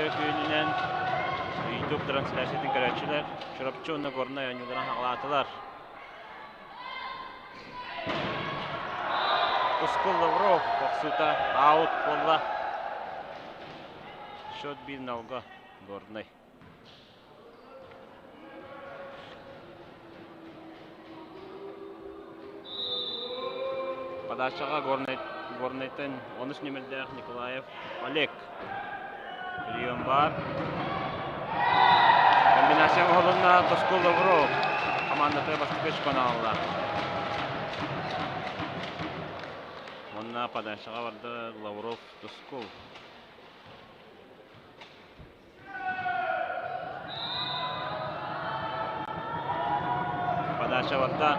Үтүө күнүнэн YouTube трансляциятын көрөөччүлэр Чурапчы уонна Горнай оонньууларын хаҕалаатылар. Тускул Лавров охсуута аут буолла. Счет 1-0 Горнай. Подачаҕа Горнай, Горнайтан онус нүмердээх Николаев Олег. Прием баар. Комбинация оһолунна Тоскул Лавров командата бастакы очкону аҕалла. Уонна подачаҕа барда Лавров Тускул. Подача барда.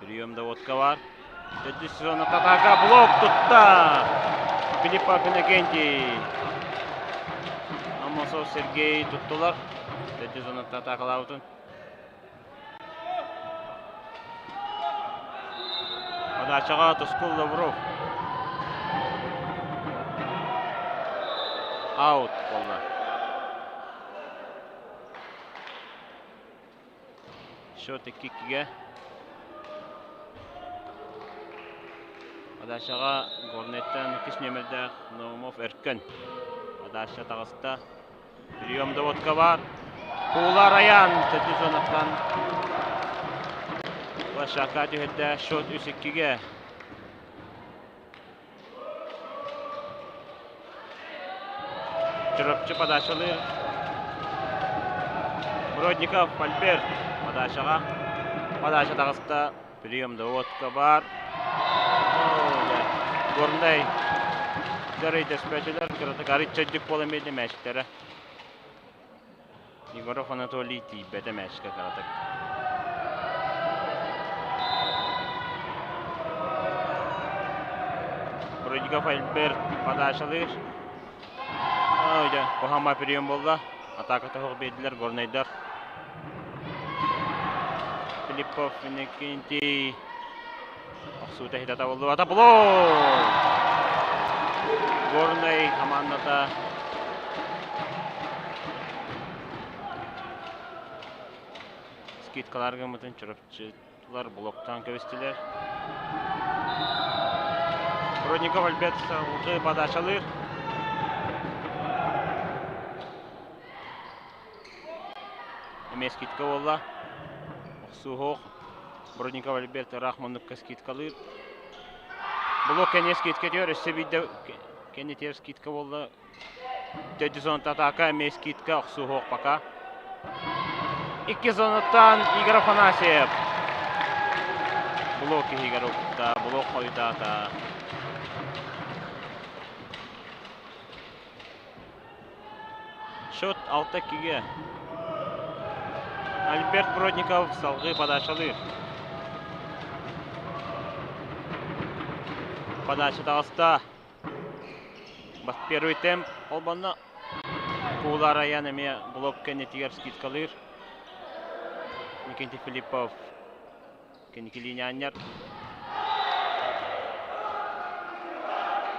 Прием доводка бар. Төрдүс сезон атака блок тутта. Филиппов Иннокентий. Аммосов Сергей туттулар. Төрдүс сезон атакалаабытын. Подачаҕа Тускул Лавров. Аут буолла. Счет 2-2-ге. Подачаҕа Горнайтан иккис нүөмэрдээх Наумов Өркөн. Подача таҕыста. Прием доводка баар. Куула Раян төрдүс зонаттан площадка түһэрдэ. Счет 3-2-ге. Чурапчы подачалыыр. Бродников Альберт подачаҕа. Подача таҕыста. Прием доводка баар. Горнай Дьарый дэспэчилэр кыратык арыт чэддик буолан биэрдэ мээчиктэрэ. Егоров Анатолий тиийбэтэ мээчиккэ кыратык. Бродников Альберт подачалыыр. Ой, дьэ, куһаҕан прием буолла. Атака тоһох биэрдилэр горнайдар. Филиппов Иннокентий охсуута иһитэ табыллыбата. Блок! Горнай командата скидкалар гыммытын Чурапчылар блоктаан кэбистилэр. Бродников Альберт салгыы подачалыыр. Эмиэ скидка буолла. Охсуһуох. Бродников Альберт ыраах муннукка скидкалыыр. Блок кэнниэ скидка түһэр. Өссө биирдэ кэннитигэр скидка буолла. Төрдүс зоната атака, эмиэ скидка, охсуһуох пока. Икки зонаттан Игорь Афанасьев. Блок иһигэр укта, блок хойутаата. Счет 6-2-ге. Альберт Бродников салгыы подачалыыр. Подача таҕыста. Первый темп холбонно. Куулар айан эмиэ блок кэннитигэр скидкалыыр. Никитин Филиппов кэнники линия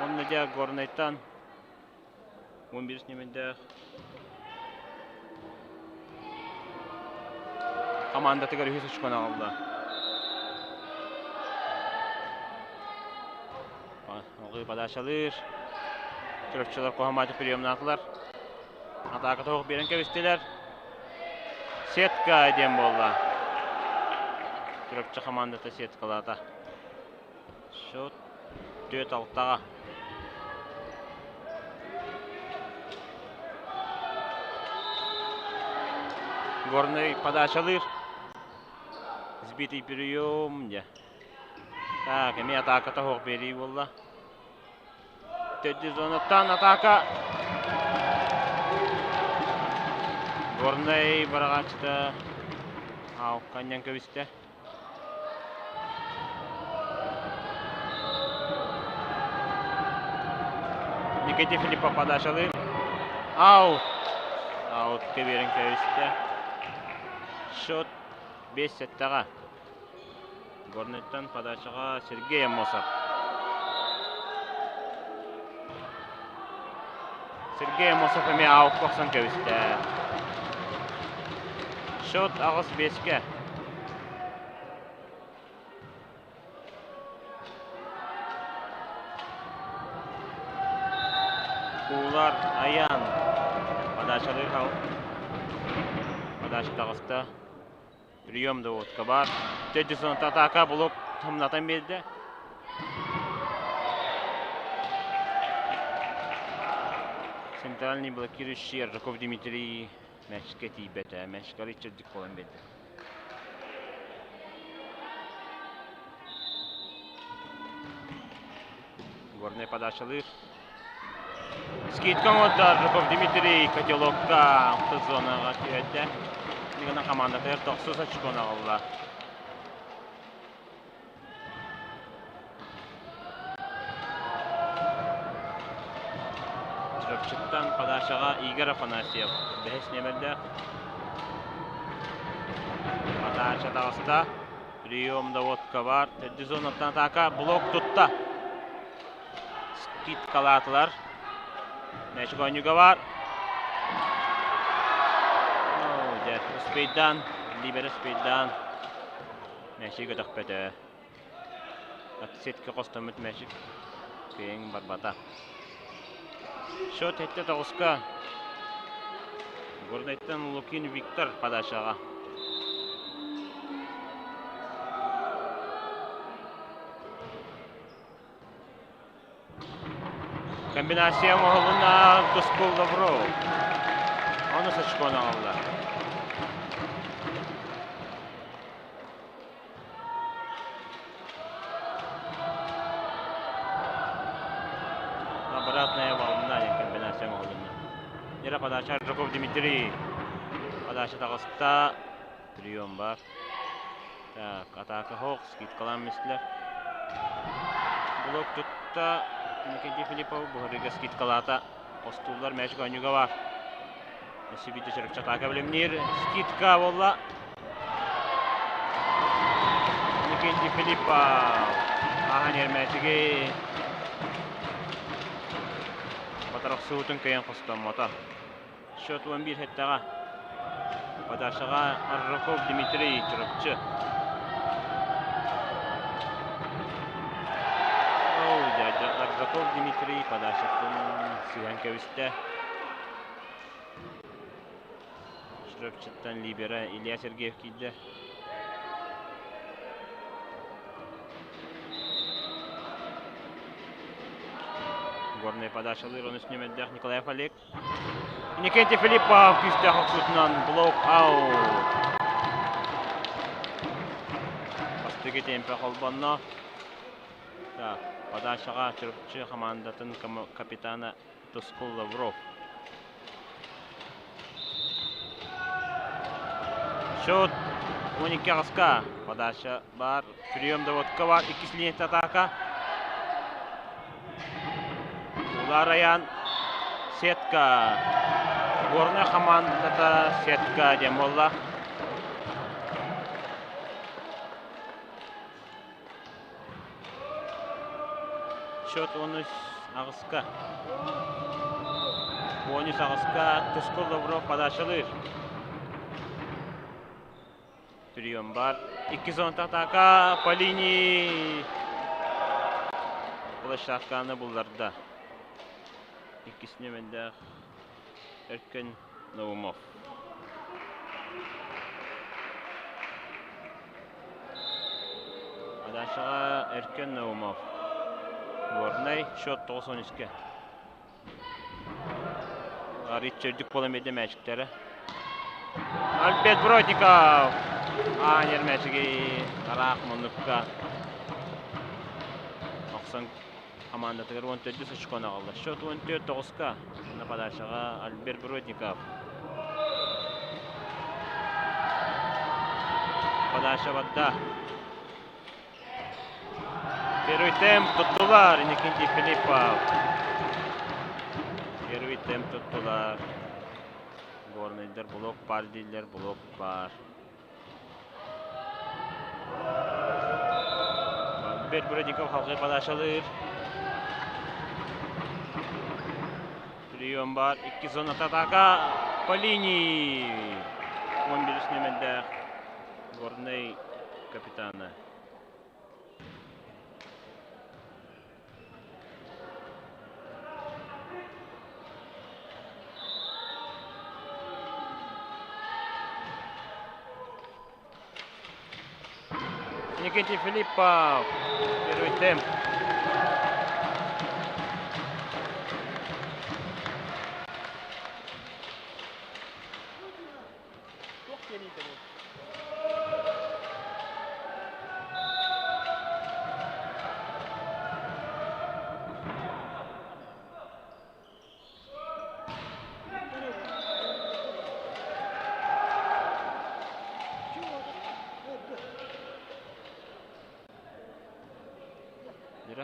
Онно дьэ Горнайтан 11 нүмердээх командатыгар үһүс очкону аҕалла. Алгыы подачалыыр. Чурапчылар куһамааты приемнаатылар. Атаака тоһук биэрэн кэбистилэр. Сетка диэн буолла. Чурапчы командата сеткалаата. Счет 4-6-ҕа. Горнай подачалыыр. Сбитый прием. Дьэ. Так, эмиэ атааката суох биэрии буолла. Төрдүс зонаттан атака. Горнай быраҕааччыта аукка анньан кэбистэ. Никита Филиппов подачалыыр. Аут. Аут кэбиэрин кэбистэ. Счет 5-7-ҕа. Горнайтан подачаҕа Сергей Аммосов. Сергей Амосов эмиэ аукка охсон кэбистэ. Счет 8-5-кэ. Куулар Аян подачалыыр подача таҕыста. Прием доводка баар. Төрдүс атака блок тумнатан биэрдэ. Центральный блокирующий Аржаков Дмитрий мячке тиийбэтэ. Мячка Ричардик буолан биэрдэ. Горнай подачалыыр. Скидка оҥордо Жуков Дмитрий котелокка алта зонаҕа түһэрдэ. Нигана хамаандатыгар тохсус очкону аҕалла. Чурапчыттан подачаҕа Игорь Афанасьев бэһис нүөмэрдээх. Подача таҕыста. Прием доводка бар. Төрдүс зонаттан атака. Блок тутта. Скидкалаатылар. Мээчик оонньууга бар. Дьэ, успейдаан, либере успейдаан. Мээчиги көтөхпөтө. Сетка хостоммут мээчик кыайан барбата. Счет 7-9-ка. Горнайтан Лукин Виктор подачаҕа. Комбинация оҥоһулунна Тускул Лавров. Онус очкону аҕалла. Обратная волна диэн комбинация оҥоһулунна. Дьэрэ подача Аржаков Дмитрий. Подача таҕыста. Прием бар. Так, атака хоох, скидкалаан мистилэр. Блок тутта Никита Филиппов буһарыыга скидкалаата. Остууллар мяч оонньууга бар. Өссө биирдэ чөрөкчө атака билимниир. Скидка буолла. Никита Филиппов. Ааһан иһэр мээчиги батарахсыбытын кыайан хостоммото. Счет 11 хэттэҕэ. Подашаҕа Аржаков Дмитрий Чурапчы. Оу, дядя Аржаков Дмитрий подачатын сыһан кэбистэ. Чурапчыттан либера Илья Сергеев киирдэ. Горнай подачалыыр онус нүмердээх Николаев Олег. Иннокентий Филиппов күүстээх охсуутунан блок аут. Бастакы темпе холбонно. Так, подачаҕа Чурапчы хамаандатын капитана Тускул Лавров. Счет 12 аҕыска. Подача баар. Прием доводка баар. Иккис линия атака. Уларайан сетка. Горнай хамаандата сетка диэн буолла. Счет 13 аҕыска. 13 аҕыска Тускул Лавров подачалыыр. Прием бар. Икки зонта атака по линии. Площадканы булларда. Иккис нүөмэрдээх Өркөн Наумов. Подачаҕа Өркөн Наумов. Горнай счет 9-13-ке. Арыт үрдүк буолан биэрдэ мээчиктэрэ. Альберт Бродников! Аанньар мээчиги тараах муннукка охсон хамаандатыгар 14 очкону аҕалла. Счет 14-9-ка. Нападачаҕа Альберт Бродников. Подача барда. Первый темп туттулар Иннокентий Филиппов. Первый темп туттулар. Горнайдар блок бар дииллэр, блок бар. Альберт Бродников халҕыы подачалыыр. Прием бар. Икки зона атака по линии. 11 нүөмэрдээх Горнай капитана. Никитий Филиппов. Первый темп.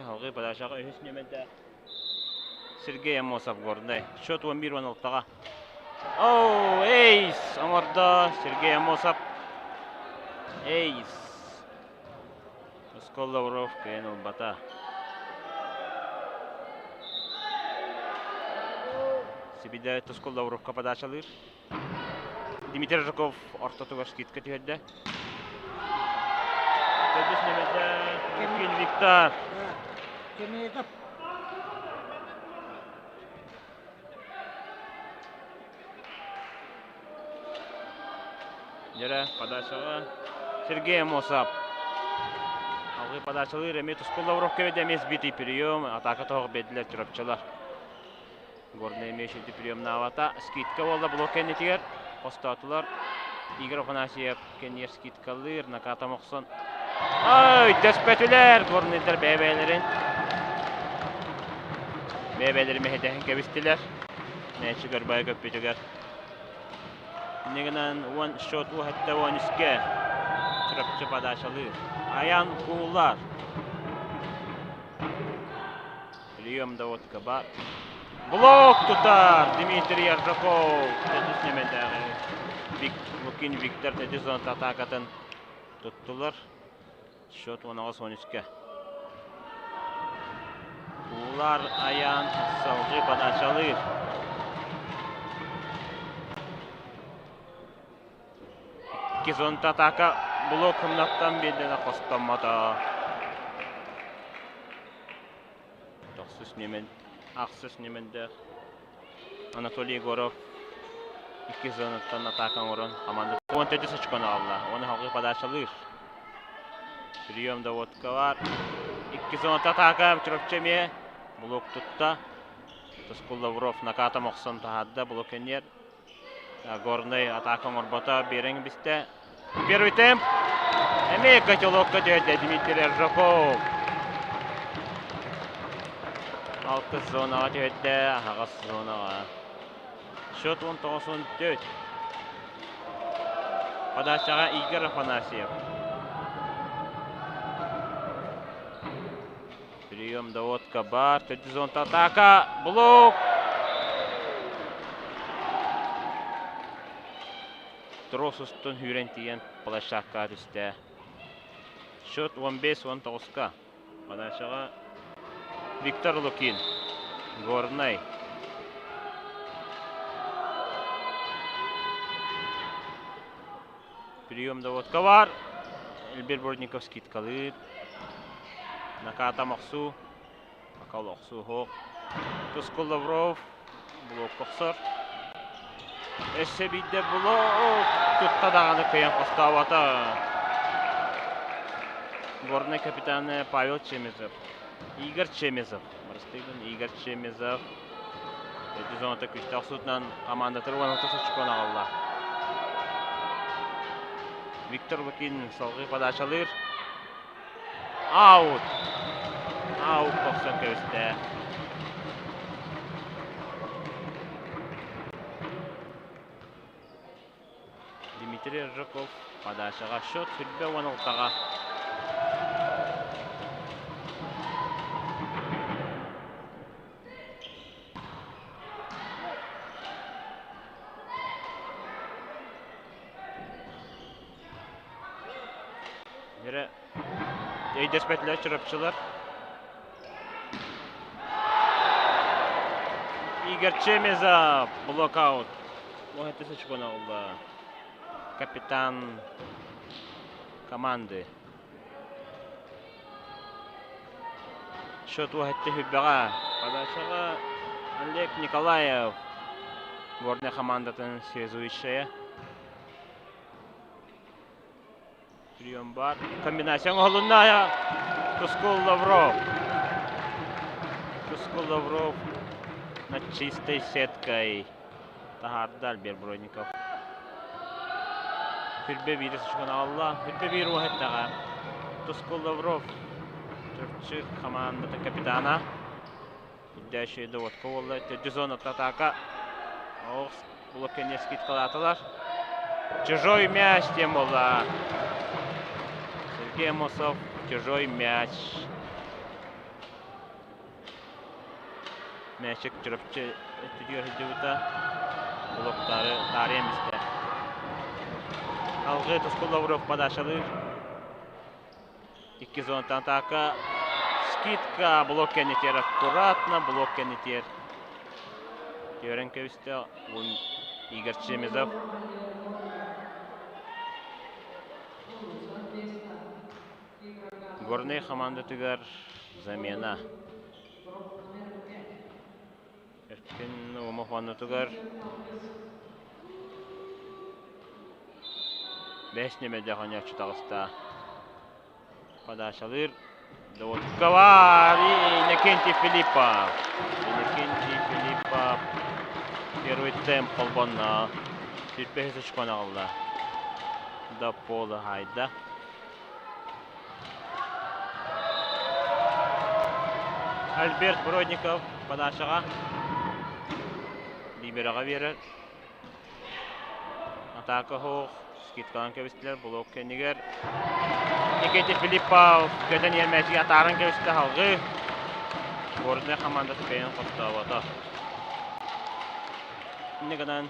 Алгы подачаҕа үһүс нүөмэрдээх Сергей Аммосов Горнай. Счет 11-16-ҕа. Оу, эйс оҥордо Сергей Аммосов. Эйс. Оскол Лавров кыайан ылбата. Сибидэ Тускул Лавровка подачалыыр. Дмитрий Жуков ортотугар скидка түһэрдэ. Төрдүс нүөмэрдэ Лукин Виктор. Дьэрэ, подачаҕа Сергей Амосов. Алгыы подачалыыр эмиэ Тускул Лавров кэбитэ эмиэ сбитый прием. Атака тоһох биэрдилэр Чурапчылар. Горнай эмиэ үчүгэй приемнаабата. Скидка буолла блок кэннитигэр. Хостоотулар. Игорь Афанасьев кэннигэр скидкалыыр. Накатом охсон. Ой, дөспөтүлэр! Горнайдар бэйэ-бэйэлэрин. Бэйэ-бэйэлэрин мэһэйдэһэн кэбистилэр. Мээчик өрбайа көппүтүгэр. Инньэ гынан уон счет уһатта уон үскэ Чурапчы подачалыыр. Аян кууллар. Прием доводка бар. Блок тутар Дмитрий Аржаков. Төрдүс нүөмэрдээҕи Лукин Виктор төрдүс зоната атаакатын туттулар. Счет 18-13-кэ. Куулар Аян салгыы подачалыыр. Икки зонта атака блок хымнаттан биэрдэ хостоммото. Тохсус нүөмэр, ахсыс нүөмэрдээх Анатолий Егоров икки зонаттан атака оҥорон команда 14 очкону аҕалла. Уонна салгыы подачалыыр. Прием доводка бар. Икки зоната атака Чурапчы эмиэ блок тутта. Тускул Лавров накатом охсон таһаарда блокенер. Горнай атака оҥорбото биэрэҥ бистэ. Первый темп. Эмиэ котелокка түһэрдэ Дмитрий Аржаков. Алтыс зонаҕа түһэрдэ, аһаҕас зонаҕа. Счет 19-14. Подачаҕа Игорь Афанасьев. Прием доводка бар. Төрдүс зонта атака. Блок. Трос устун сүүрэн тиийэн площадкаҕа түстэ. Счет 15-19-ка. Подачаҕа Виктор Лукин, Горнай. Прием доводка бар. Эльбир Бородников скидкалыыр. Наката охсуу. Акал охсуу суох. Тускул Лавров блокка охсор. Өссө биирдэ блок тутта даҕаны кыайан хостообото. Горнай капитана Павел Чемезов. Игорь Чемезов. Простыгын Игорь Чемезов. Өтү зоната күүстээх суутунан командатыр 16 очкону аҕалла. Виктор Лукин салгыы подачалыыр. Аут! Аут тохсон кэбистэ. Дмитрий Рыжаков подачаҕа счет 26-ҕа. Эрэ өйдөспөтүлэр чурапчылар. Игорь Чемезов блокаут. 10 очконы ылла. Капитан команды. Счет уһатты хүббэҕэ. Подачаҕа Олег Николаев. Горнай командатын связующая. Прием бар. Комбинация оҥоһулунна. Тускул Лавров. Тускул Лавров над чистой сеткой. Таһаарда Альберт Бродников. Хүрбэ биир сучкун аҕалла. Хүрбэ биир уоһаттаҕа. Тускул Лавров Чурчы хамаандатын капитана. Үрдээччи доводка буолла. Төрдүс зоната атака. Ох, блоккенне скидкалаатылар. Чужой мяч диэн буолла. Сергей Амосов чужой мяч. Мээчик Чурапчы өттүгэр сылдьыбыта. Блоктары таарыйан истэ. Алгы Тускул Лавров подачалыыр. Икки зонаттан атака. Скидка блок кэннитигэр аккуратно, блок кэннитигэр түөрэн кэбистэ. Игорь Чемезов. Горнай хамаандатыгар замена. Эркин Омохоннутугар бэс нөмэрдээх оонньооччу таҕыста. Подачалыыр Доводкова Иннокентий Филиппов. Иннокентий Филиппов первый темп холбонно. Сүүрбэһис очкону аҕалла. До пола хайда. Альберт Бродников подачаҕа Либераҕа биэрэр. Атака суох, скидкалаан кэбистилэр, блок кэннигэр. Никита Филиппов көтөн иһэр мээчиги атааран кэбистэ салгыы. Горнай хамаандата кыайан хостообото. Инньэ гынан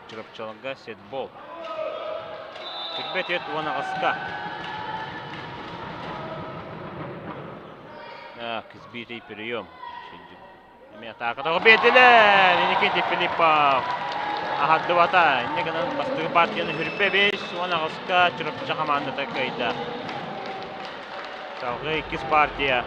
Чурапчыларга сетбол. Түрбэ 48-ка. Так, избитый прием. Эмиэ атаакатаҕа биэрдилэр. Никита Филиппов аһардыбата. Инньэ гынан бастакы партияны хүрбэ 5-18-ка Чурапчы хамаандата кыайда. Салгыы иккис партия.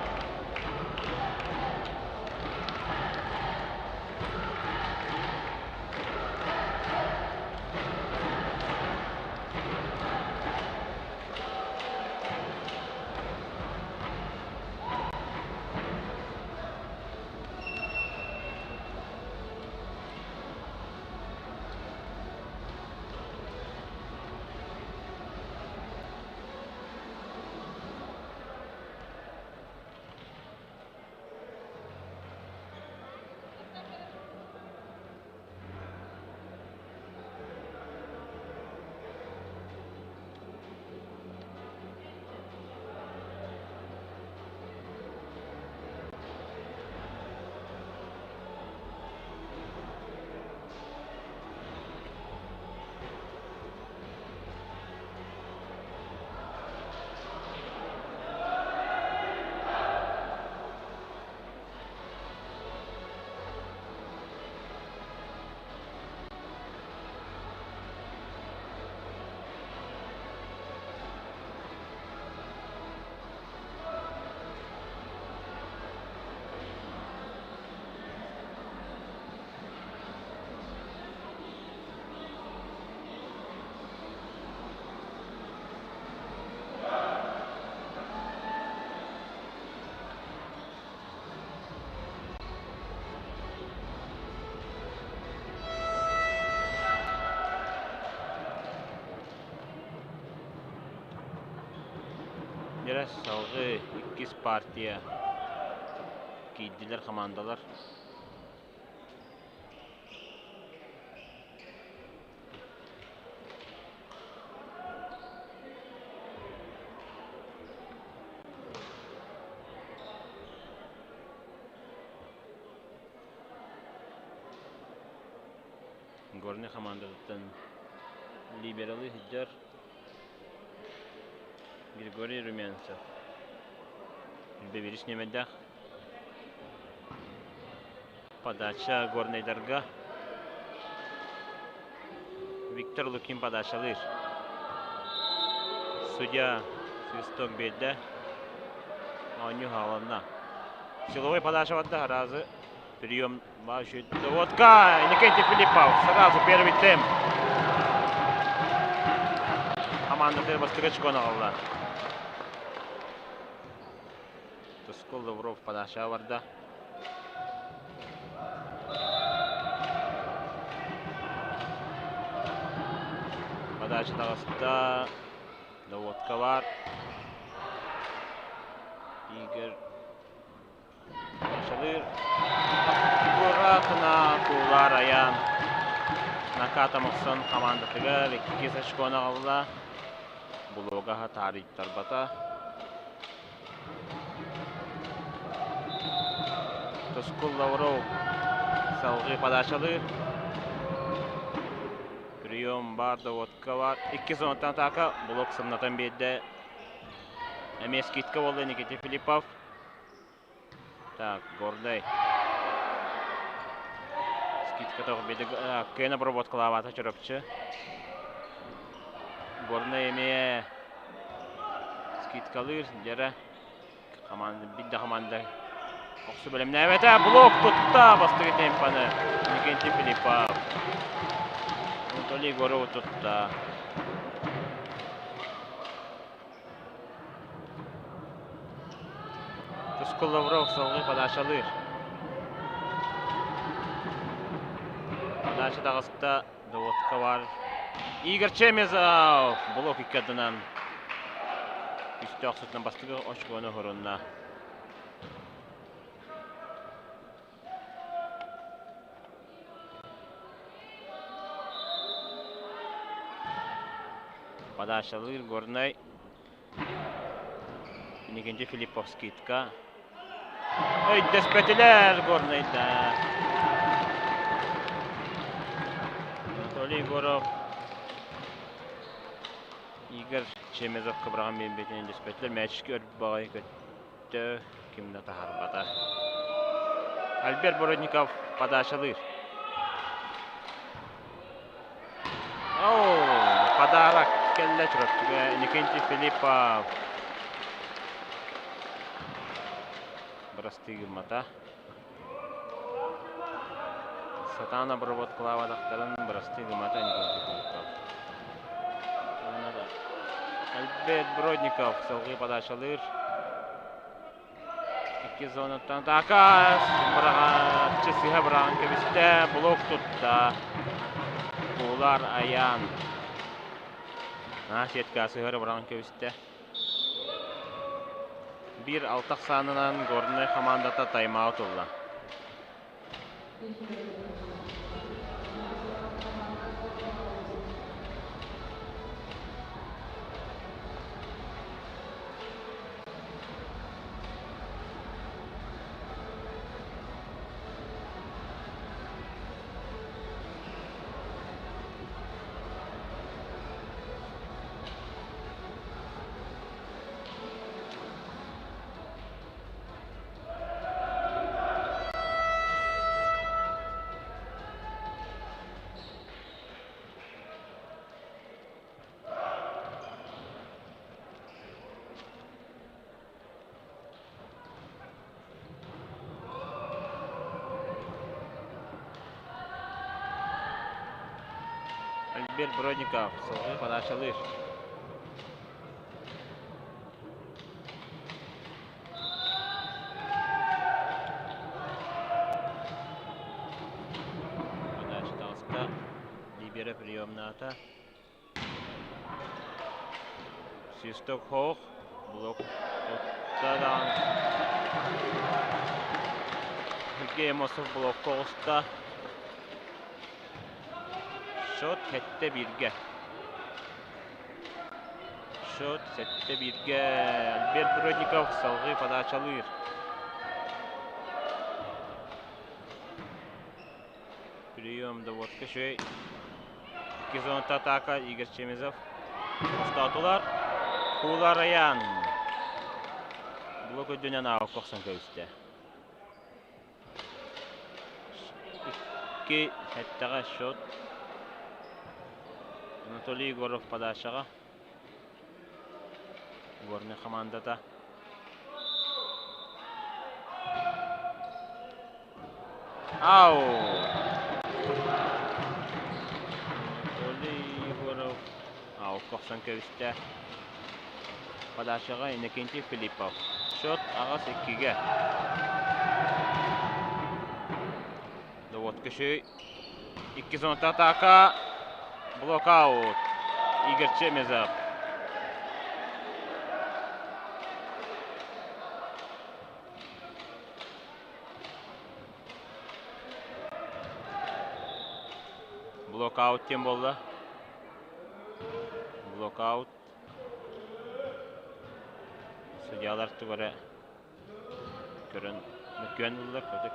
Дьэ, салгыы иккис партия киирдилэр хамаандалар. Горнай хамаандатыттан либералы сылдьар Григорий Румянцев. Бэбирис ньэмэйдээх. Подача Горнайдарга. Виктор Лукин подачалыыр. Судья свисток биэрдэ. Оонньуу хааланна. Силовой подача барда сразу. Прием Доводка! Иннокентий Филиппов. Сразу первый темп. Команда бастакы очкону аҕалла. Тускул Лавров подача барда. Подача таҕыста. Доводка бар. Игорь Подачалыыр. Аккуратно Куулар Аян Наката мохсон командатыгар иккис очкону аҕалла. Булугаһа таарыйтарбата. Тускул Лавров салгыы подачалыыр. Прием бар, доводка бар. Икки зонаттан атака. Блок сымнатан биэрдэ. Эмиэ скидка буолла Никита Филиппов. Так, Гордай. Скидка тоҕо биэрдэ. Кыайан обработкалаабата Чурапчы. Горнай эмиэ скидкалыыр, дьэрэ команда, бидде команда охсу бэлэмнээбэтэ. Блок тутта бастакы темпаны Никентий Филиппов. Анатолий Егоров тутта. Тускул Лавров салгыы подачалыыр. Подача таҕыста Доводка бар. Игорь Чемезов блок икки ардынан үстөөх сытынан бастакы очкону оһорунна. Подачалыыр Горнай Инникинчи Филиппов скидка. Өйдөспөтүлэр Горнайда. Анатолий Егоров Игорь Чемезовка быраҕан биэрбитин өйдөспөтүлэр. Мээчиккэ өр баҕайы көттө, ким да таһаарбата. Альберт Бородников подачалыыр. О, подарок кэллэ Чурапчыга Иннокентий Филиппов. Бырастыы гыммата. Сатаан обработкалаабатахтарын бырастыы гыммата Иннокентий Филиппов. Альберт Бродников салгыы подачалыыр. Икки зонаттан атака быраҕааччы сыһа быраҕан кэбистэ, блок тутта. Куулар Аян. Аа, сетка сыһары быраҕан кэбистэ. Биир алтах саанынан Горнай хамаандата тайм-аут ылла. Альберт Бродников салгыы подачалыыр. Подача таҕыста. Либера приемнаата. Свисток хоох. Блок туттадан. Сергей Амосов блокка оҕуста. Счет хэттэ бииргэ. Счет сэттэ бииргэ Альберт Бродников салгыы подачалыыр. Прием доводка үчүгэй. Икки зоната атака Игорь Чемезов. Хостоотулар. Куулар Аян. Блок үрдүнэн аҕа охсон кэбистэ. 2 сэттэҕэ счет. Анатолий Егоров подачаҕа. Горнай хамаандата. Ау! Анатолий Егоров аукка охсон кэбистэ. Подачаҕа Иннокентий Филиппов. Счет 8-2-гэ. Доводка үчүгэй. Икки зоната атака. Блокаут. Игорь Чемезов. Блокаут диэн буолла. Блокаут. Судьялар тугу эрэ көрөн мөккүөн ыллар көтүк.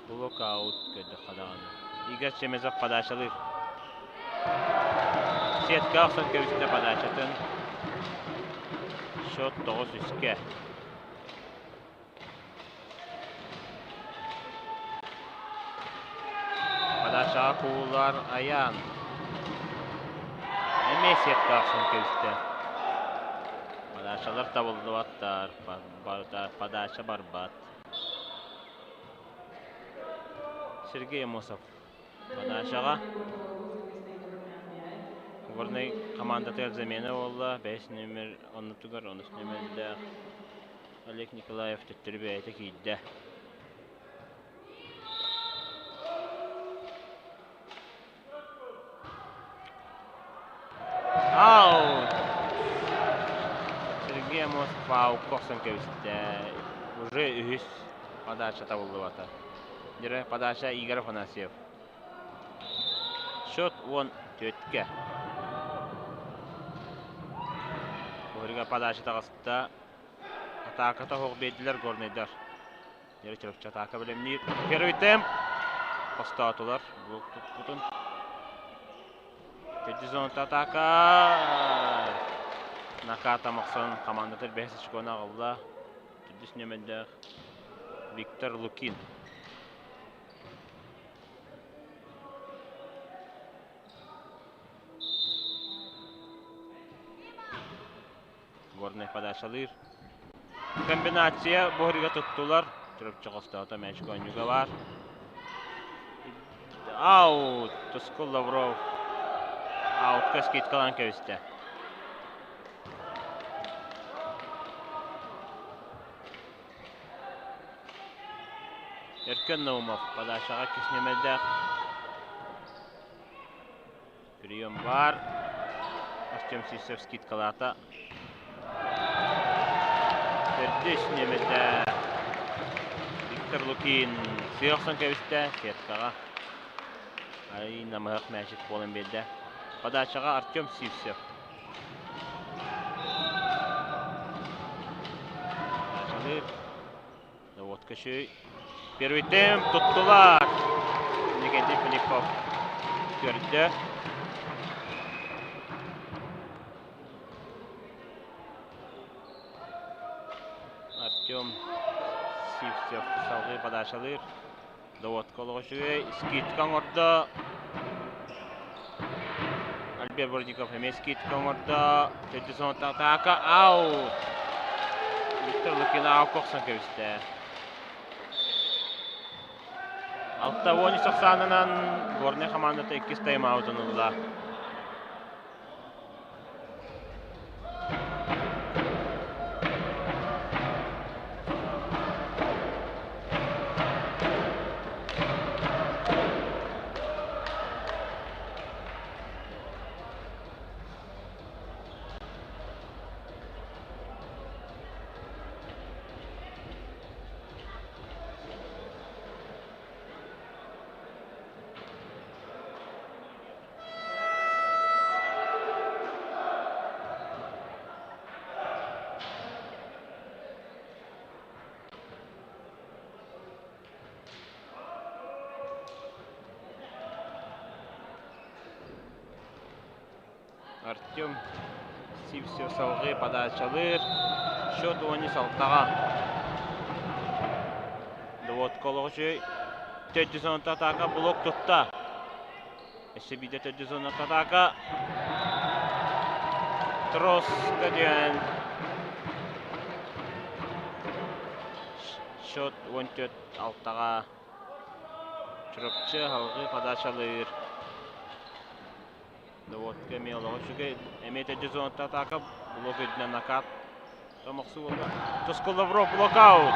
Блокаут көрдөххө даҕаны. Игорь Чемезов подачалыыр. Сетка охсон кэбистэ подачатын. Счет 9-3-кэ. Подачаҕа кууллар Айаан. Эмиэ сетка охсон кэбистэ. Подачалар табыллыбаттар, подача барбат. Сергей Амосов подачаҕа. Горнай командатыгар замена буолла. Бэс номер оннутугар онус номердээх Олег Николаев төттөрү бэйэтэ киирдэ. Аут! Сергей Амосов аукка охсон кэбистэ. Уже үһүс подача табыллыбата. Дьэ, подача Игорь Афанасьев. Счет 14-кэ. Уһуруга подача таҕыста. Атааката оһох биэрдилэр горнайдар. Дьэ Чурапчы атаака бэлэмниир. Первый темп. Хостоотулар. Блок туппутун. Төрдүс зоната атаака. Наката мохсон командатыр бэһис очкону аҕалла. Төрдүс нүөмэрдээх Виктор Лукин. Горнай подачалыыр. Комбинация буһарыга туттулар. Чурапчы хостоото мээчик оонньууга баар. Аут! Тускул Лавров аутка скидкалаан кэбистэ. Өркөн Наумов подачаҕа киснэмэлдээх Прием баар. Артем Сивцев скидкалаата. Төрдүс ньэмэтэ Виктор Лукин сыа охсон кэбистэ сеткаҕа. Ай намыһах мээчик буолан биэрдэ. Подачаҕа Артем Сивцев. Подачалыыр. Доводка үчүгэй. Первый темп туттулар. Никитин Филиппов көрдө. Артем Сивцев салгыы подачалыыр. Доводка олох үчүгэй. Скидка оҥордо. Альберт Бордиков эмиэ скидка оҥордо. Төрдүс атака. Аут! Виктор Лукин аукка охсон кэбистэ. 63 ахсаанынан Горнай хамаандата иккис тайм-аутун ылла. Артем Сивцев салгыы подачалыыр. Счет 16-ҕа. Доводка олох үчүгэй. Төрдүс зоната атака блок тутта. Өссө биирдэ төрдүс зоната атака. Троска диэн счет 14-6-ҕа Чурапчы салгыы подачалыыр. Доводка эмиэ олоҕо үчүгэй. Эмиэ төрдүс зоната атака блок үрдүнэн накат. Томохсу буолла. Тускул Лавров блокаут.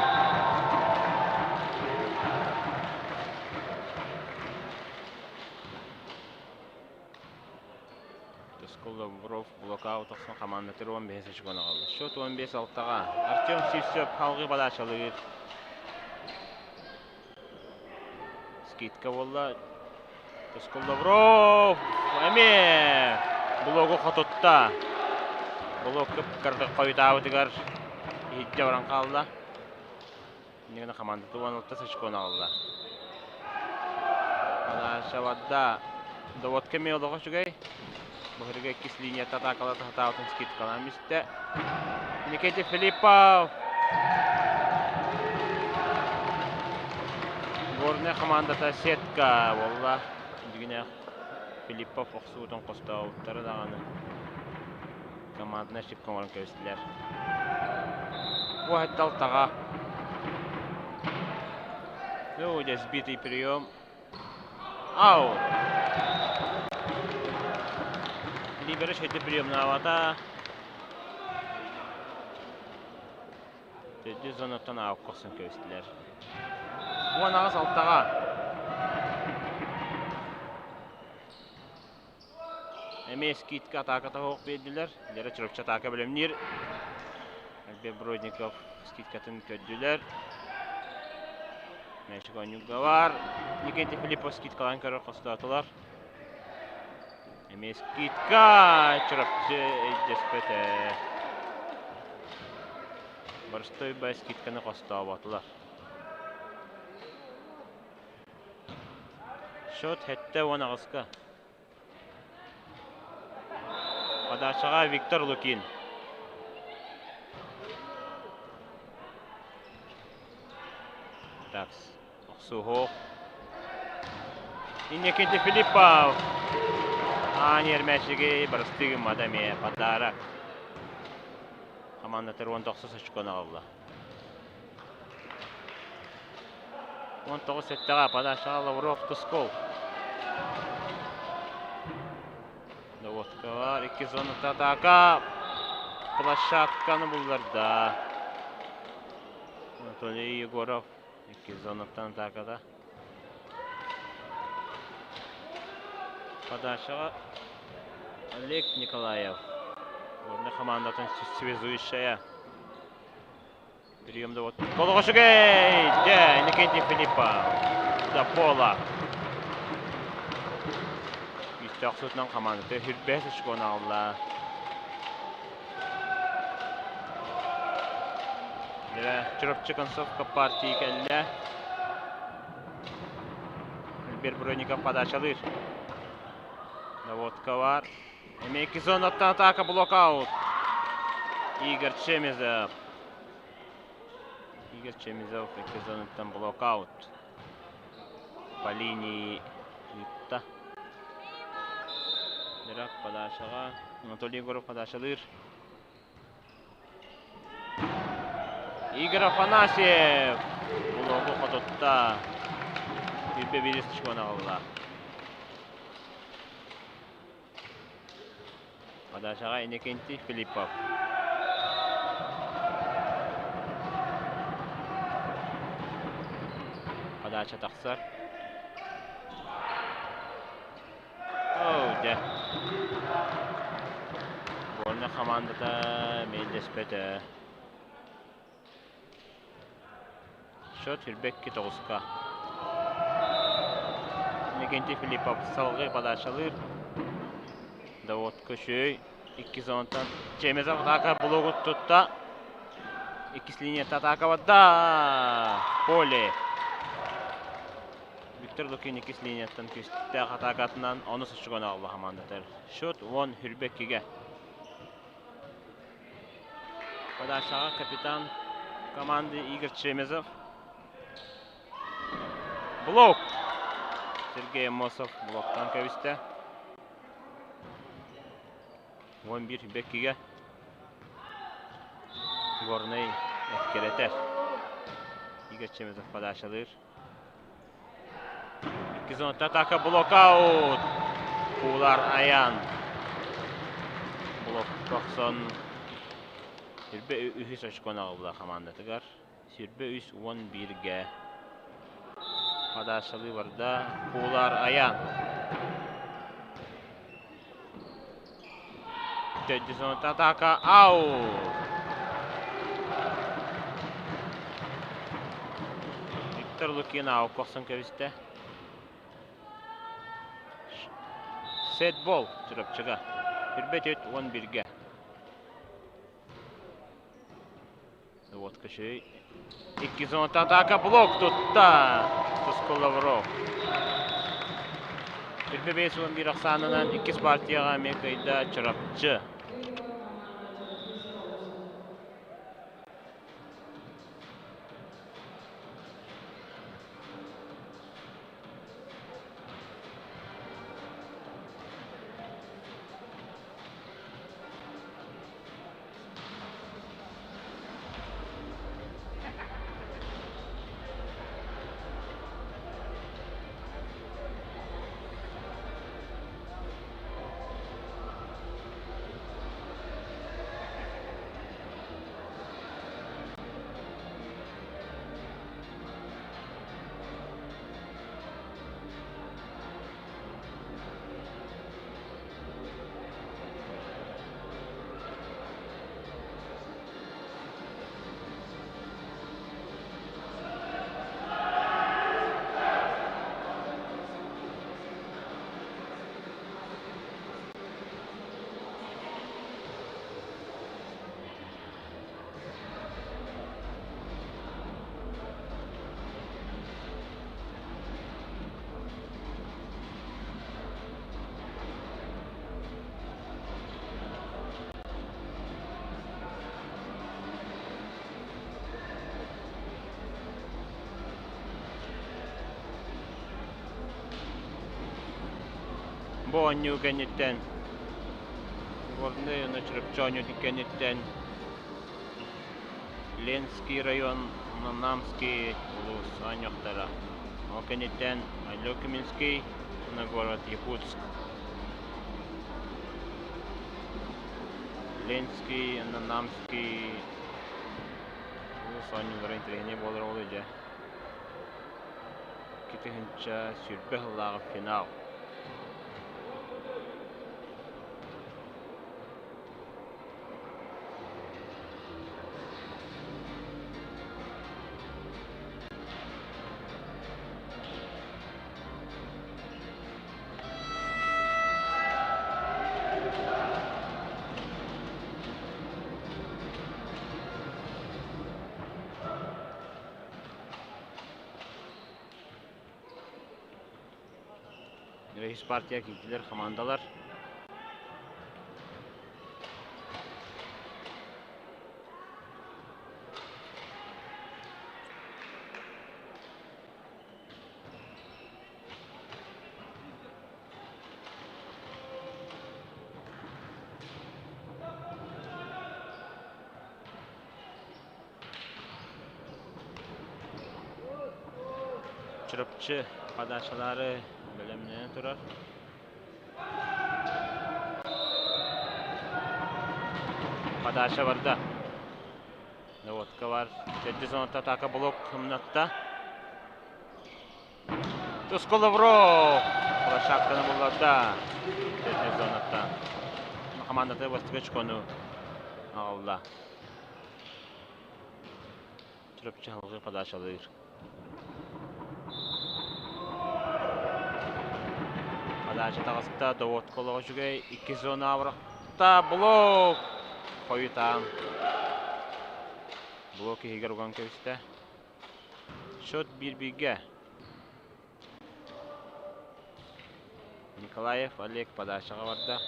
Тускул Лавров блокаут охсон командатыр 15 очконы аҕалла. Счет 15-6-ҕа. Артем Сивцев халҕыы подачалыыр. Скидка буолла. Тускул Лавров эмиэ блогу хотутта. Блок кып-кырдык хойутаабытыгар иһирдьэ баран хаалла. Иннигинэ командата 16 очкону аҕалла. Подача Доводка эмиэ олоҕо үчүгэй. Быһырга иккис линията атаакалата сатаабытын скидкалаан бистэ. Никита Филиппов Горнай командата сетка буолла. Дьиҥинээх Филиппов охсуутун хостообуттара даҕаны команднай ошибка оҥорон кэбистилэр. Уһатталтаҕа. Ну, здесь сбитый прием. Аут. Либерыч хэти приемнаабата. Төрдүс зонаттан аукка охсон кэбистилэр. 18-6-ҕа. Эмиэ скидка атааката суох биэрдилэр. Лера Чурапчы атаака бэлэмниир. Альберт Бродников скидкатын көрдүлэр. Мээчик оонньуурга баар. Никита Филиппов скидкалаан көрөр хостоотулар. Эмиэ скидка Чурапчы өйдөспөтө. Боростуой бай скидканы хостооботулар. Счет 78-ка. Подачаҕа Виктор Лукин. Так, охсуһуох. Иннокентий Филиппов. Аан Ермешиги барыстыы гыммата эмиэ подарок. Командатыр 19 очкону аҕалла. 19 сэттэҕэ подачаҕа Лавров Тускул. Доводкалар икки зоната атака площадканы булларда. Анатолий Егоров икки зонаттан атакада. Подачаҕа Олег Николаев. Уонна командатын связующая. Прием да вот. Колоҕошугэй! Дьэ, Иннокентий Филиппов. Да пола. Күүстээх сутунан командата хүрбэс очкону аҕалла. Дьэ, Чурапчы концовка партии кэллэ. Альберт Бронников подачалыыр. Доводка бар. Эмиэ икки зонаттан атака блокаут. Игорь Чемезов. Игорь Чемезов икки зонаттан блокаут. По линии ыытта. Дирак подачаҕа Анатолий Егоров подачалыыр. Игорь Афанасьев блогу хотутта. Бирбе биир очкону аҕалла. Подачаҕа Иннокентий Филиппов. Подача тахсар. Оо, дьэ. Горнай хамаандата мэлдьэспэтэ. Счет сүүрбэкки тоҕуска. Иннокентий Филиппов салгыы подачалыыр. Доводка үчүгэй. Иккис зонаттан Чемезов атака блогу тутта. Иккис линията атака барда. Поле. Виктор Лукин иккис линияттан күүстээх атаакатынан онус очкону аҕалла хамаандатыгар. Счет 10-22-гэ. Подачаҕа капитан команды Игорь Чемезов. Блок! Сергей Аммосов блоктаан кэбистэ. 11 бэккигэ Горнай эккирэтэр. Игорь Чемезов подачалыыр. Икки зоната атака блокаут. Куулар Аян. Блок тохсон. Сүрбэ үһүс очкону аҕалла хамаандатыгар. Сүрбэ 3 11-гэ. Подачалыы барда. Куулар Аян. Төрдүс зоната атака. Аут! Виктор Лукин аукка охсон кэбистэ. Сетбол Чурапчыга. Түрбэ 4 11-гэ. Вот кошей. Икки зоната атака блок тутта. Тускул Лавров. Түрбэ 5 11 ахсаанынан иккис партияҕа эмиэ кыайда Чурапчы. Бу оонньуу кэнниттэн Горнай уонна Чурапчы оонньуутун кэнниттэн Ленский район уонна Намский улуус оонньуохтара. Ол кэнниттэн Олекминский уонна город Якутск. Ленский уонна Намский улуус оонньуулара интэриэһинэй буолар ол дьэ. 2020 сыллааҕы финал. Үһүс партия киирдилэр хамаандалар. Чурапчы подачалары бэлэмнэнэ турар. Подача барда. Наводка бар. Төрдүс зоната атака блок хымнатта. Тускул Лавров площадканы булларда. Төрдүс зонаттан. Командата бастакы очкону аҕалла. Чурапчы халҕыы подачалыыр. Подача таҕыста, доводка олоҕо үчүгэй. Икки зона абырахта, блок! Хойутаан. Блок иһигэр уган кэбистэ. Счет биир-бииргэ. Николаев Олег подачаҕа барда.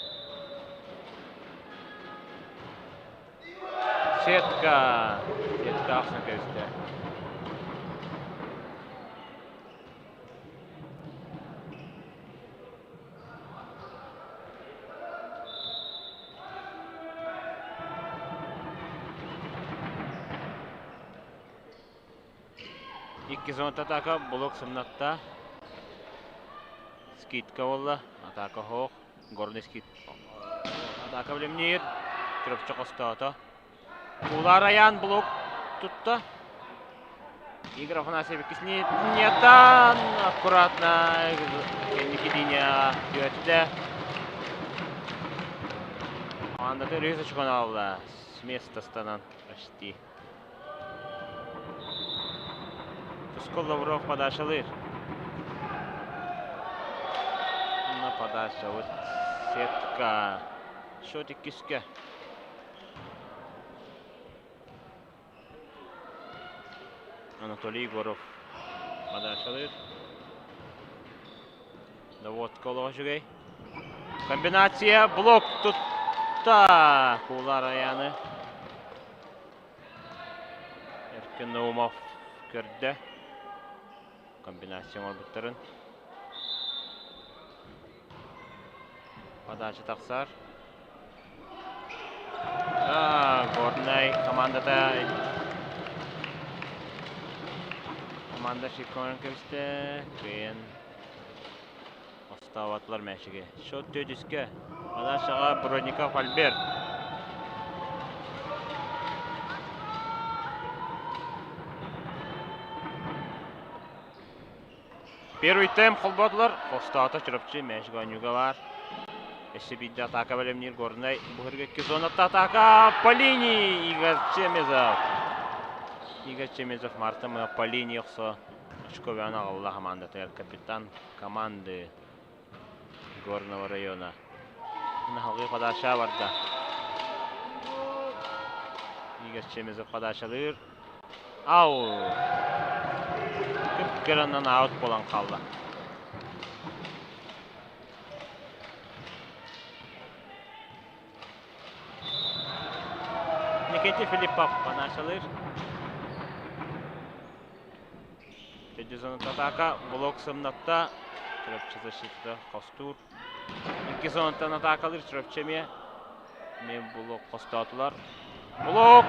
Сетка! Сетка ахсын кэбистэ. Икки зоната атака, блок сымнатта. Скидка буолла, атака оһох. Горный скид. Атака билимниир. Чурапчы хостоото. Куулаар Айаан блок тутта. Игорь Афанасьевич Нетан аккуратно кэнники линия түөттэ. Командата үһүс очкону алла. С места станан почти. Тускул Лавров подачалыыр. На подача вот сетка. Счет иккискэ. Анатолий Егоров подачалыыр. Доводка олох үчүгэй. Комбинация блок тутта. Куулар Аяны. Эркин Наумов көрдө. Комбинация оҥорбуттарын. Подача тахсар. Горнай командата команда шикконан кэбистэ. Кыайан Остаабатылар мээчиги. Счет төрдүскэ. Подачаҕа Бронников Альберт. Первый темп холботулар. Хостоото Чурапчы мээчик оонньууга баар. Өссө биирдэ атака бэлэмниир Горнай. Бу икки зонатта атака по линии Игорь Чемезов. Игорь Чемезов Марта мы по линии охсо очковян аҕалла хамаандатыгар капитан команды Горного района. Наһалгыы подача барда. Игорь Чемезов подачалыыр. Ау! Кып-кыранан аут буолан хаалла. Никита Филиппов подачалыыр. Төрдүс атака блок сымнатта. Чурапчы защитата хостуур. Икки зонаттан атакалыыр Чурапчы эмиэ. Эмиэ блок хостоотулар. Блок!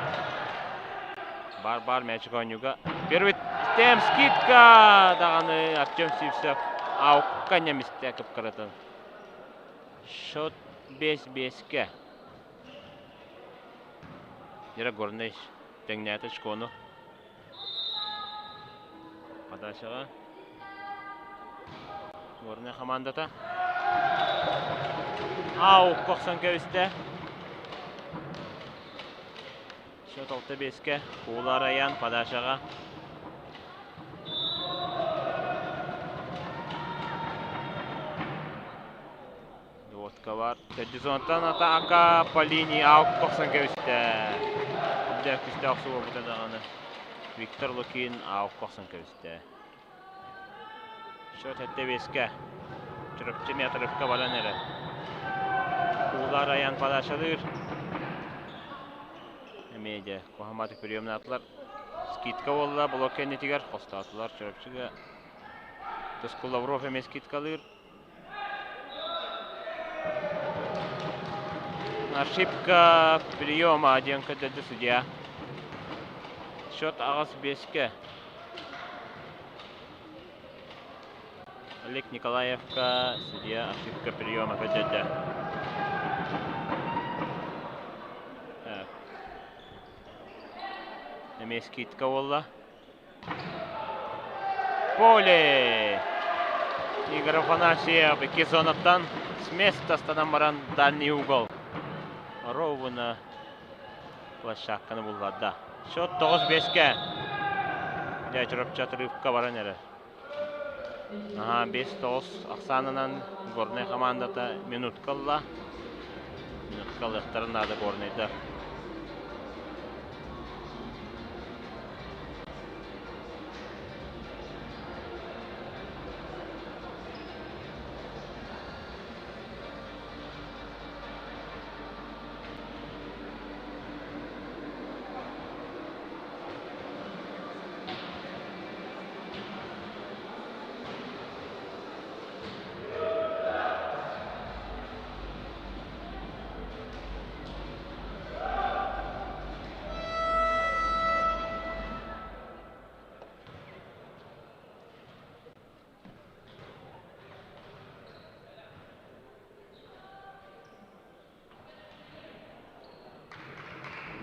Бар-бар мээчик оонньууга. Первый тем скидка даҕаны Артем Сивцев аукка ньэмистэ кып-кыратын. Счет 5-5-кэ. Дира Горный тэҥнээтэ очкону. Подачаҕа Горнай хамаандата Аукка охсон кэбистэ. Счет 6-5-кэ. Куула Раян подачаҕа. Водка бар. Төрдүс атака по линии аукка охсон кэбистэ. Үрдээх күүстээх охсуу буолбута даҕаны. Виктор Лукин аукка охсон кэбистэ. Счет 7-5-кэ. Чурапчы метровка баран эрэ. Куулар айан подачалыыр. Эмиэ дьэ куһаматык приемнаатылар. Скидка буолла блок кэннитигэр хостоотулар Чурапчыга. Тускул Лавров эмиэ скидкалыыр. Ошибка приема диэн көрдөрдө судья. Счет 8-5-кэ. Олег Николаевка судья ошибка приема көрдөрдө. Так. Эмиэ скидка буолла. Поле! Игорь Афанасьев икки зонаттан с места станан баран дальний угол. Ровно площадканы булларда. Счет 9-5-кэ. Дьэ, Чурапчы отрывка баран эрэр. Аха, 5-9 ахсаанынан Горнай командата минутка ылла. Минутка ылыахтарын наада Горнайдар.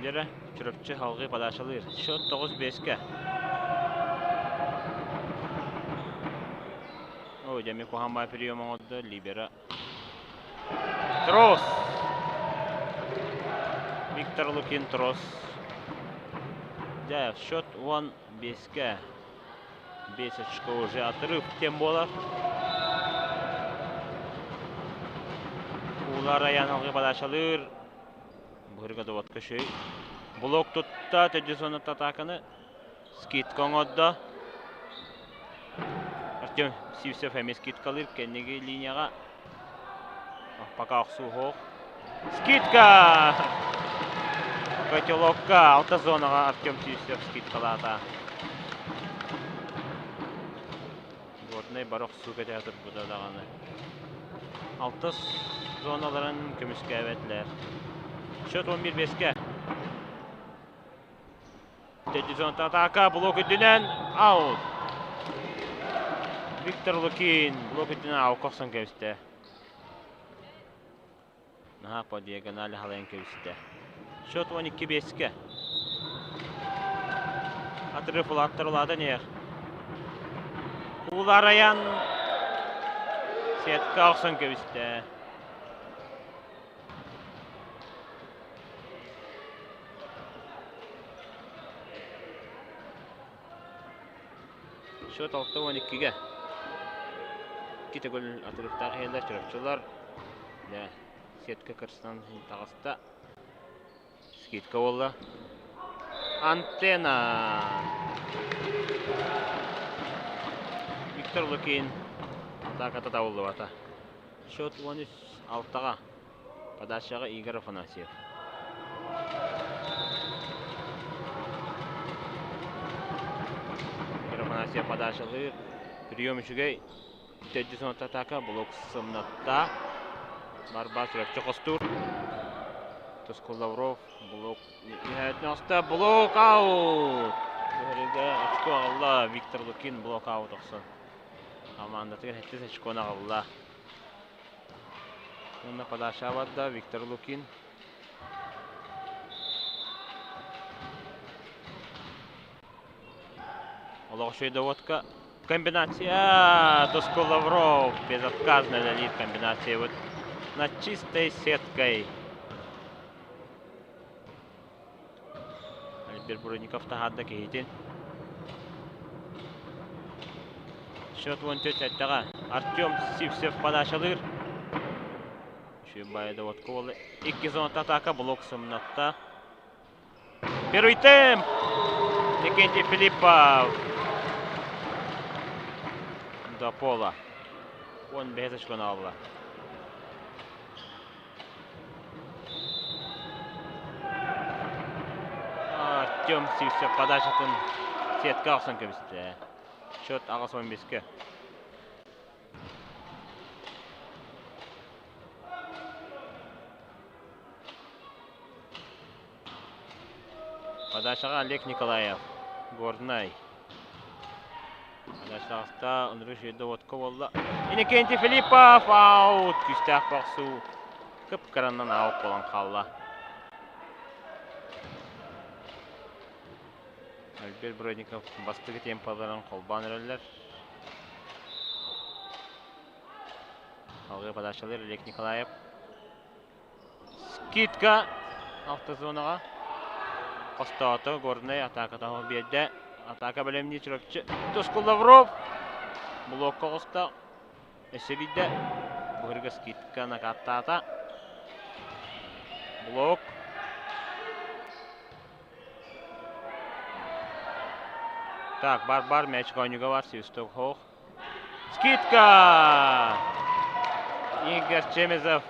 Дьэрэ, Чурапчы салҕыы подачалыыр. Счет 9-5-кэ. Ой, дьэ, куһаҕан прием оҥордо Либера. Трос! Виктор Лукин трос. Дьэ, счет 15-кэ. 5 очко уже отрыв тем буолар. Уулар айан алгы подачалыыр. Быһырга доводка шөй. Блок тутта, төдүс атаканы. Скидка оҥордо. Артем Сивцев эмиэ скидкалыыр кэнниги линияҕа. Пока охсуу Скидка! Котелокка алта зонаҕа Артем Сивцев скидкалаата. Горнай бары охсуу кэтэһэ турбута даҕаны. Алтыс зоналарын көмүскээбэтилэр. Счет 11-5-ке. Теддизон атака блок үрдүнэн аут. Виктор Лукин блок үрдүнэн аукка охсон кэбистэ. Наһаа по диагонали халайан кэбистэ. Счет 12-5-ке. Отрыв улааттар улаатан иһэр. Кууларайан сетка охсон кэбистэ. Счет 6-12-ге. Икки төгүл атырыктаах иһэллэр чурапчылар. Дьэ, сетка кырсынан таҕыста. Скидка буолла. Антенна. Виктор Лукин атааката табыллыбата. Счет 13-6-ҕа. Подачаҕа Игорь Афанасьев. Игорь Афанасьев подачалыыр. Прием үчүгэй. Төрдүс атака блок сымнатта. Барбас Чурапчы хостуур. Тускул Лавров блок оста блок аут. Быһырыга очко аҕалла Виктор Лукин блок аут охсон. Хамаандатыгар сэттис очкону аҕалла. Уонна подача барда Виктор Лукин. Олох үчүгэй доводка. Комбинация Тускул Лавров безотказно үлэлиир комбинация вот над чистой сеткой. Альберт Бронников таһаарда киһитин. Счет 14-сэттэҕэ. Артем Сивцев подачалыыр. Үчүгэй доводка буолла. Икки зоната атака блок сымнатта. Первый темп! Никентий Филиппов. До пола. 15 очкону алла. Артем Сивцев подачатын сетка охсон кэбистэ. Счет 8-15-ке. Подачаҕа Олег Николаев, Горнай. Подачаҕаста Андрей Жидоводко буолла. Иннокентий Филиппов аут! Күүстээх бохсуу. Кып-кыранан аут буолан хаалла. Альберт Бродников бастакы темпаларын холбоон эрэллэр. Алгы подачалар Олег Николаев. Скидка автозонаҕа хостоото Горнай атааката биэрдэ. Атака бэлэмнии Чурапчы. Тускул Лавров блокка оҕуста. Өссө биирдэ Быһырга скидка накаттаата. Блок. Так, бар-бар мяч оонньууга бар Свисток хоох. Скидка! Игорь Чемезов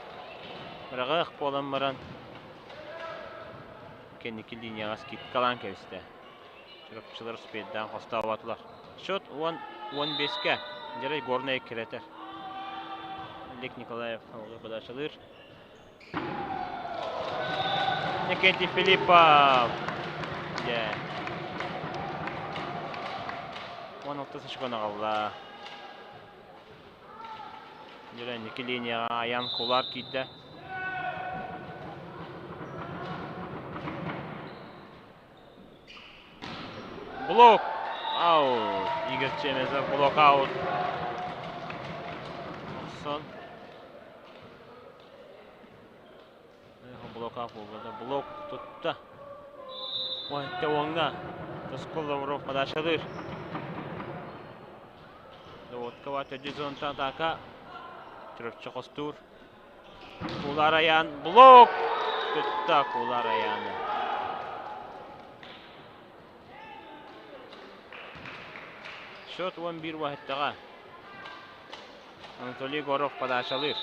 быраҕыах буолан баран кэнники линияҕа скидкалаан кэбистэ. Чурапчылар успейдаан хостооботулар. Счет 10-15-ке. Дьэрэй Горнай эккирэтэр. Олег Николаев алгы подачалыыр. Никитий Филиппов! Дьэ. 16 очкону аҕалла. Дьэ, инники линияҕа Аян Кулар киирдэ. Блок! Аут! Игорь Чемезов блок аут. Охсон. Блок аут буолбата. Блок тутта. Уонта уоҥҥа. Тоскул Лавров подачалыыр. Доводкова төрдүс зонтан атака. Чурапчы хостуур. Кулар Аян блок! Тутта Кулар Аяны. Счет 11 уһаттаҕа. Анатолий Егоров подачалыыр.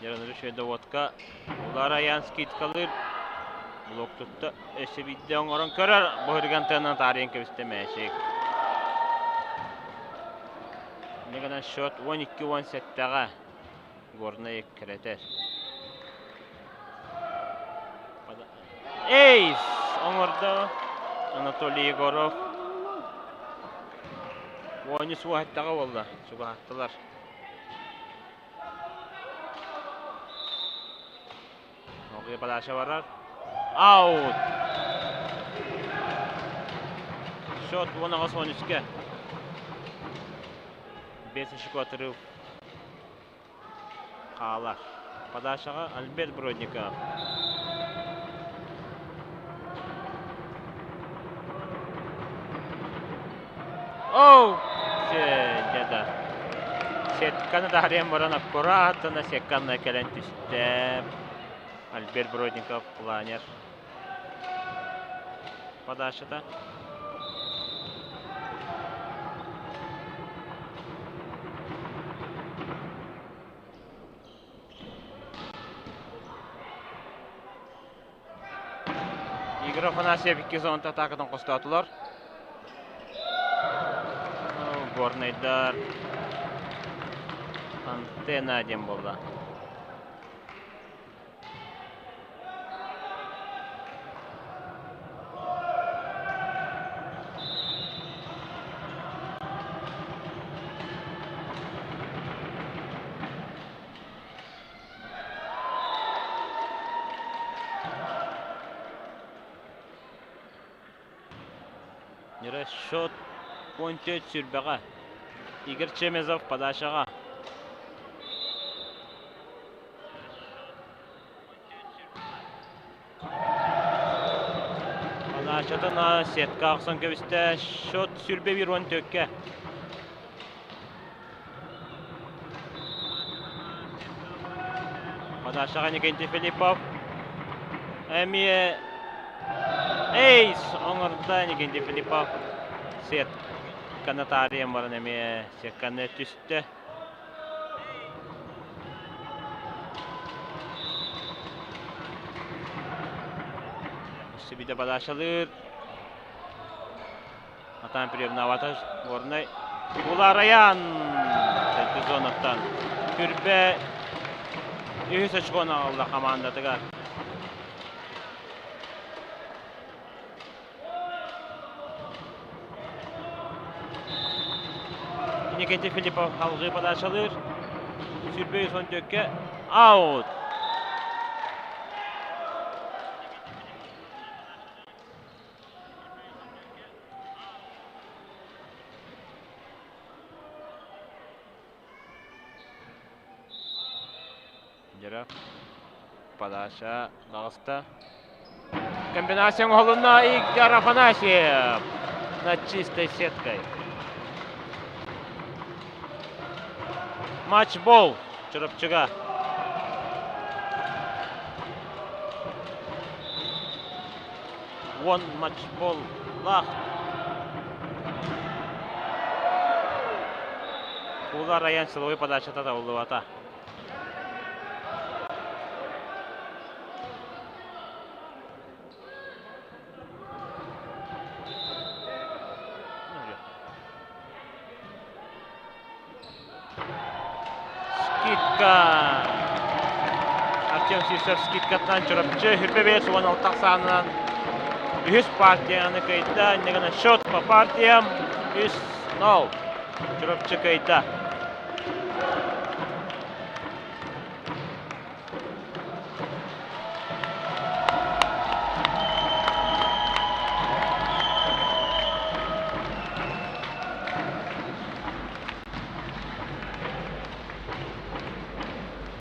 Яронович доводка Улар Аян скидкалыыр. Блок тутта. Өссө биирдэ оҥорон көрөр. Быһырган тыанан таарыйан кэбистэ мээчик. Инньэ гынан счет 12-17-ҕэ Горнай эккирэтэр. Эйс! Оҥордо Анатолий Егоров. Оонньуу суоһаттаҕа буолла. Чугаһаттылар. Оҕуйа подача барар. Аут! Счет 18-13-ке. 5 очко отрыв хаалар. Подачаҕа Альберт Бродников. Оу! Дьэ Сетканы таарыйан баран аккуратно сетканна кэлэн түстэ. Альберт Бродников планер подачата. Игорь Афанасьев икки зонта атаакатын хостоотулар. Горнайдар антенна диэн буолла. Расчет 14 сүүрбэҕэ. Игорь Чемезов подачаҕа. Подачатын сетка охсон кэбистэ. Счет 21 14-кэ. Подачаҕа Никентий Филиппов. Эмиэ эйс оҥордо Никентий Филиппов. Сетканы таарыйан баран эмиэ сетканы түстэ. Өссө подачалыыр. Атаан приемнаабата Горнай. Уларайан сэттис зонаттан Күрбэ үһүс очкону аҕалла хамаандатыгар. Иннокентий Филиппов алгыы подачалыыр. Сүрбэ 114-кэ аут. Дьара подача таҕыста. Комбинация оҥоһулунна Игорь Афанасьев над чистой сеткой. Матчбол Чурапчыга. Уон матчболлаах Куула Райан силовой подачата табыллыбата. Скидка. Артем Сивцев скидкаттан Чурапчы хүрбэ 56 ахсаанынан үһүс партияны кыайда. Иннигана счет по партиям 3-0. Чурапчы кыайда.